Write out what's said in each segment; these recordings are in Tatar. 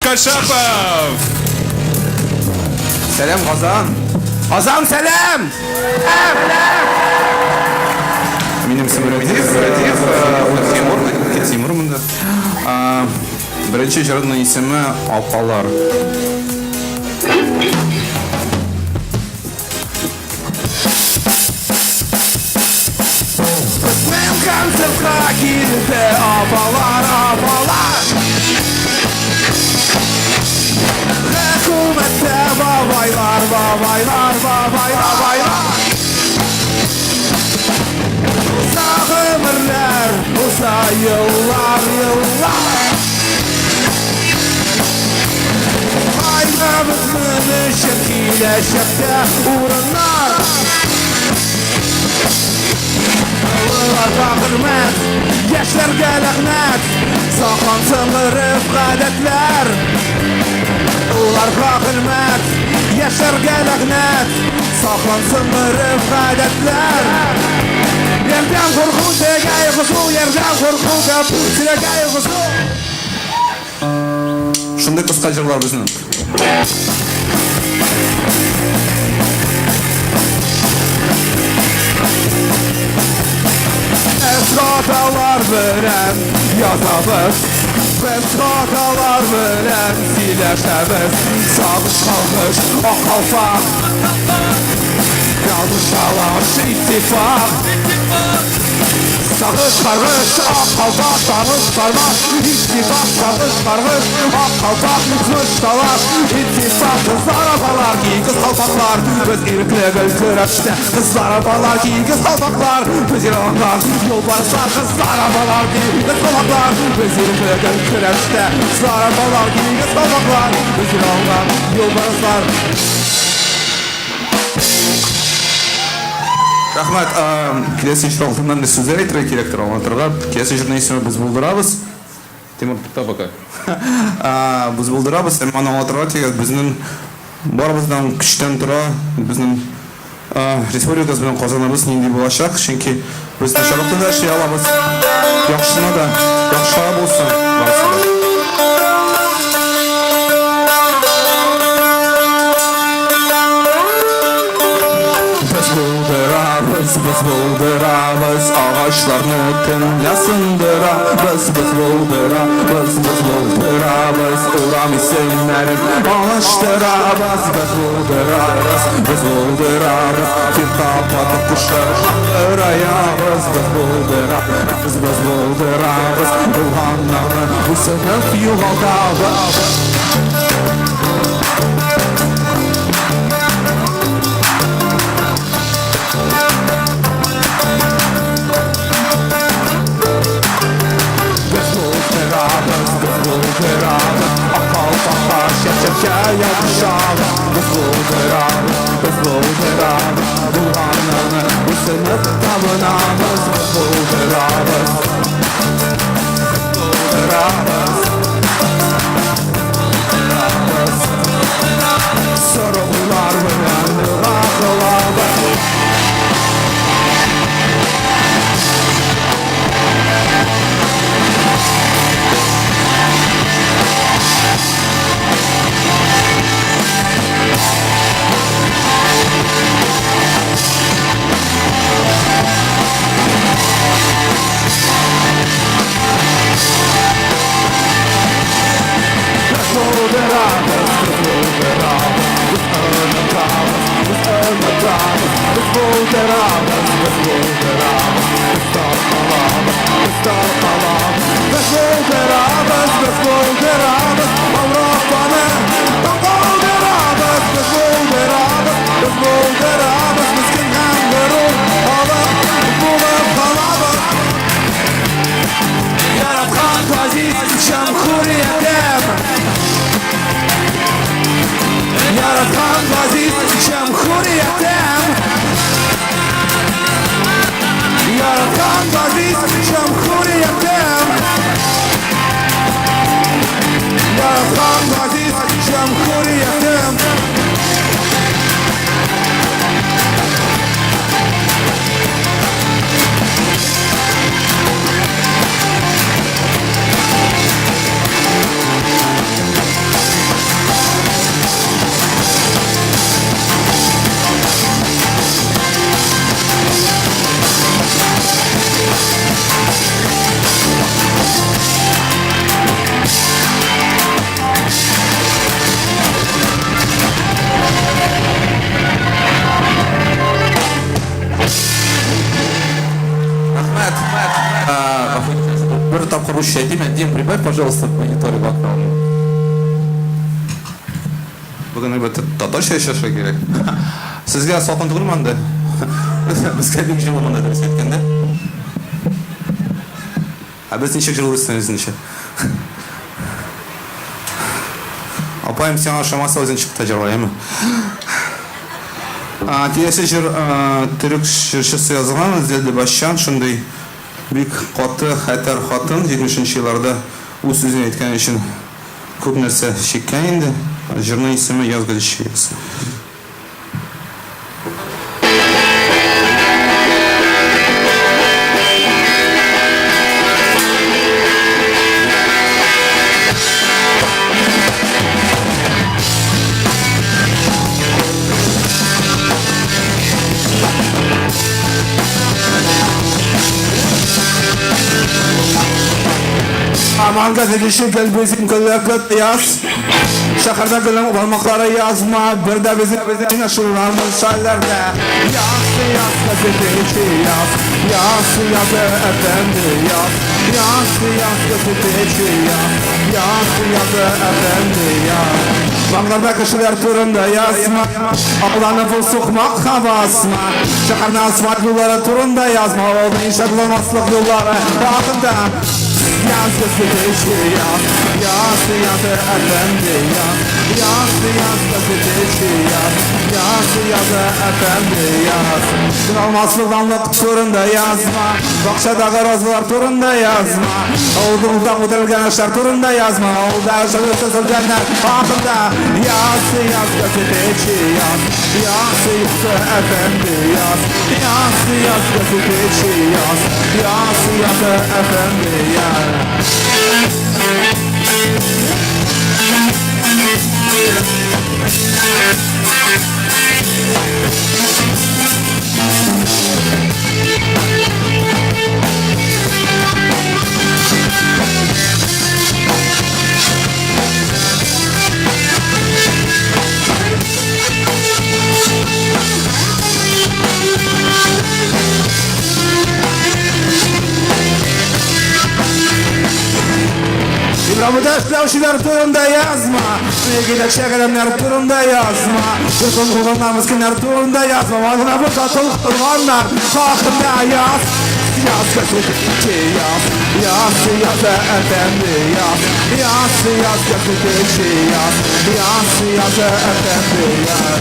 Кашапов! Сәлам, Казан! Казан, сәлам! Минем исемем Рәдиф, Рәдиф, Тимур, Тимур монда. Беренче җырның исеме Апалар. Безнең концертка килде апалар, апалар. Хөкүмәттә бабайлар, бабайлар, бабай, бабайлар. Уза гомерләр, уза еллар, еллар. Кайгыбызның өчен киләчәктә урыннар. Олыларга хөрмәт, яшьләргә ләгънәт, саклансын гореф-гадәтләр. Олыларга хөрмәт, яшьләргә ләгънәт, саклансын гореф-гадәтләр. Ярдәм курку тегәй кызу, ярдәм курку тегәй кызу. Шундый кыска җырлар безнең. Без хаталар белән язабыз, без хаталар белән сөйләшәбез. Сагыш калгыш ак калфак, Язмыш талаш иттифак. Сагыш каргыш ак калфак, сагыш кармаш иттифак, сагыш каргыш ак калфак, язмыш талаш иттифак. Кызлар апалар кигез калфаклар, без ирекле гел көрәштә. Кызлар апалар кигез калфаклар, без яраланган юлбарыслар. Кызлар апалар кигез калфаклар, без ирекле гел көрәштә. Кызлар апалар кигез калфаклар, без яраланган юлбарыслар. Рәхмәт. Киләсе җыр алдыннан да сүзләр әйтергә кирәктер, аңлатырга. Киләсе җырның исеме Без булдырабыз. Тимур, тукта пока. Без булдырабыз, һәм аны аңлатырга кирәк. Безнең барыбыздан көчтән тора безнең республикабыз белән Казаныбыз нинди булачак, чөнки без начарлыкны да эшли алабыз, яхшыны да, яхшыга булсын барысы да. Без булдырабыз, без булдырабыз, агачларны төнлә сындырабыз, без булдырабыз, без булдырабыз, урам исемнәрен алыштырабыз, без булдырабыз, без булдырабыз, китап ватып кушыраябыз, без булдырабыз, без булдырабыз, булганнарны буйсынып югалтабыз. Без булдырабыз, без булдырабыз, ак калфакка чәчәккә ябышабыз. Без булдырабыз, без булдырабыз, булганны буйсынып табынабыз. Без булдырабыз, булдырабыз, булдырабыз. Соры уйлар белән дога кылабыз. Без булдырабыз, без булдырабыз, без онытабыз, без онытабыз, без булдырабыз, без булдырабыз, без таркалабыз, без таркалабыз, без булдырабыз, без булдырабыз, Европаны таң калдырабыз, без булдырабыз, без булдырабыз, мескен һәм горур халык булып калабыз. Яраткан газиз җөмһүриятем, Яраткан газиз җөмһүриятем, Яраткан газиз җөмһүриятем, Яраткан газиз җөмһүриятем. Русча әйтим, Дим, прибавь, пожалуйста, в мониторе вокал. Бүген әлбәттә татарча эшләргә кирәк. Сезгә салкын түгелме анда? Безгә бик җылы монда, дөрес әйткәндә. Ә без ничек җылы үзенчә? Апаем, сиңа ошамаса, үзең чык та җырла, яме? Киләсе җыр төрек җырчысы язган, Зельда Башчан, шундый бик каты, хәтәр хатын, 70 нче елларда үз сүзен әйткән өчен күп нәрсә чиккән инде. Җырның исеме Яз гөлче яз. Аман газетасы гел безнең көнләкле яз. Шәһәрдә гөлнең бармаклары язма, бер дә безнең безнең шулармыз шәлләрдә. Яз, яз газетасы яз, яз, яз әфәнде яз, яз, яз газетасы яз, яз, яз әфәнде яз. Баңларда кешеләр турында язма, Алданып ул сукмакка басма. Шәһәрнең асфальт юллары турында язма, Авылның иншалла булмаслык юллары хакында. Яз газетачы яз, яз, яз әфәнде яз, яз, яз газетачы яз, яз, яз әфәнде яз. Алмаслык данлык турында язма, бакчадагы розалар турында язма, авылда үтерелгән эшләр турында язма, авылда төзелгәннәр хакында. Яз, яз газетачы яз, яз, яз әфәнде яз, яз, яз газетачы яз, яз, яз әфәнде яз. Ибрамыда эшләүчеләр турында язма, Киләчәк адәмнәр турында язма, Йортын кулына мескеннәр турында язма, Вагына булса торганнар хакында яз. Яз газетачы яз, яз, яз әфәнде яз, яз, яз газетачы яз, яз, яз әфәнде яз.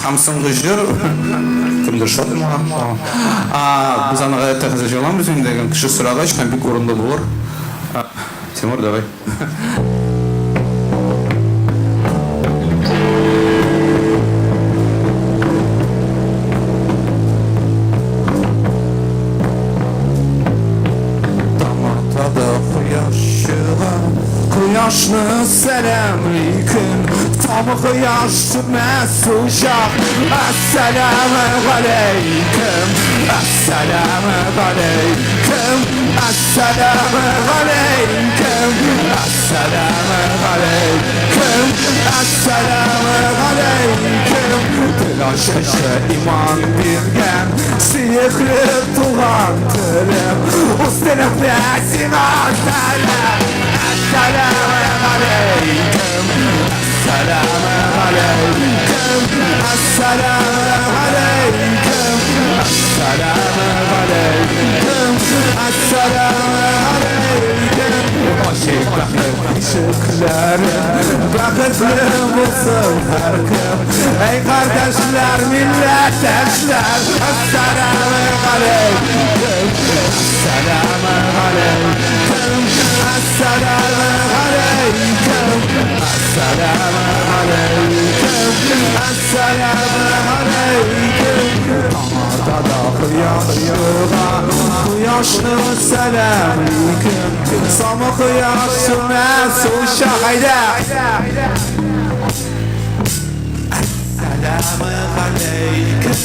Һәм соңгы җыр кемдер шат моңа. Без аны гадәттә хәзер җырламыйбыз инде, кеше сорагач һәм бик урынлы булыр. Тимур, давай. Таң атады, кояш чыга, Кояшны сәламликем. Таң кояш сүнмәс учак. Әссәләме галәйкем, Әссәләме галәйкем, Әссәләме галәйкем, Әссәләме галәйкем, Әссәләме галәйкем. Тел ачкычы иман биргән Сөекле туган телем. Үз телемдә сиңа сәлам. Әссәләме галәйкем, Әссәләме галәйкем, Әссәләме галәйкем, Әссәләме галәйкем, Әссәләме галәйкем. Ачык бәхет ишекләре, Бәхетле булсын һәркем. Эй кардәшләр, милләттәшләр, Әссәләме галәйкем, Әссәләме галәйкем, Әссәләме галәйкем, Әссәләме галәйкем, Әссәләме галәйкем. Таң атады, кояш чыга, Кояшны сәламликем. Самы кояш сүнмәс учак. Әйдә! Әссәләме галәйкем,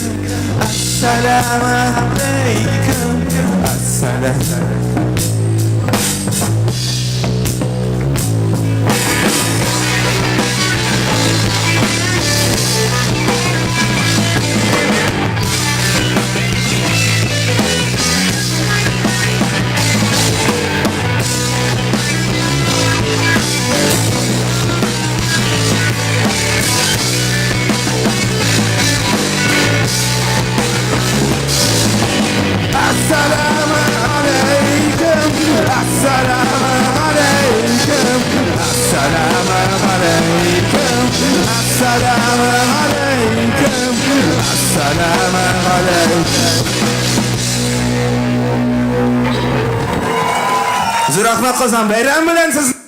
Әссәләме галәйкем, Әссәләм. Әссәләме галәйкем, әссәләме галәйкем. Зур рәхмәт, Казан, бәйрәм белән сезне!